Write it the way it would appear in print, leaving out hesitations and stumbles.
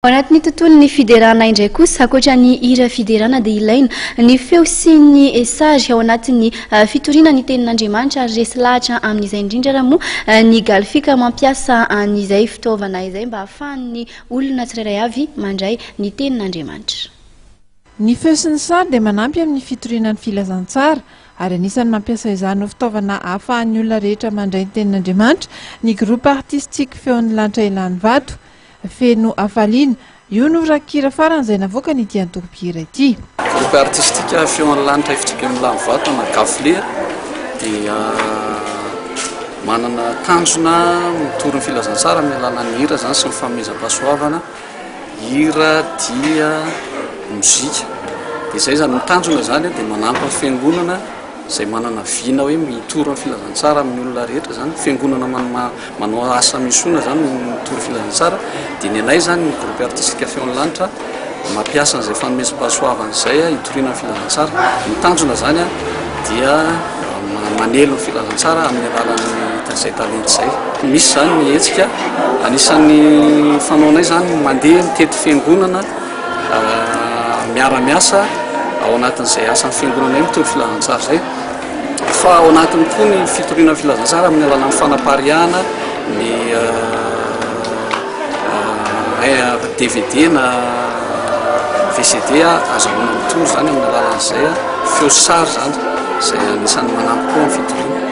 Ao anatin'ny tontolon'ny fiderana indray kosa, ankoatra ny hira fiderana dia ilaina ny feo sy ny sary ao anatin'ny fitoriana ny tenin'Andriamanitra ary resy lahatra amin'izay indrindra raha moa ny Galfic mampiasa an'izay fitaovana izay mba hahafahan'ny olona tsirairay avy mandray ny tenin'Andriamanitra. Ny feo sy ny sary dia manampy amin'ny fitoriana ny filazantsara, ary anisan'ny mampiasa izany ho fitaovana ahafahan'ny olona rehetra mandray ny tenin'Andriamanitra ny Groupe Artistique Feon'ny Lanitra Ilanivato. Feno hafaliana. Io no rakikira farany izay navoakan'ity antoko-mpihira ity. Groupe Artistique Feon'ny Lanitra Ifotsik'Ilanivato na Gafle dia manana tanjona mitory ny filazantsara amin'ny alalan'ny hira izany sy ny fanomezam-pahasoavana. Hira, dihy, mozika. Dia izay izany, ny tanjona izany dia manampy ny fiangonana izay manana vina hoe mitory ny filazantsara amin'ny olona rehetra izany. Fiangonana manao asa misoana izany no mitory filazantsara. Dia ny anay izany, ny groupe artistique Feon'ny Lanitra, mampiasa an'izay fanomezam-pahasoavana izay hitoriana ny filazantsara. Ny tanjona izany dia manely ny filazantsara amin'ny alalan'ny izay talenta izay. Misy izany ny hetsika, anisan'ny fanaonay izany ny mandeha mitety fiangonana miara-miasa ao anatin'izay asan'ny fiangonanay mitory filazantsara izay. Fa ao anatiny koa ny fitoriana ny filazantsara amin'ny alalan'ny fanapariahana ny DVD na VCD azahoana mitory izany amin'ny alalan'izay feo sy sary izany izay anisan'ny manampy koa amin'ny fitoriana.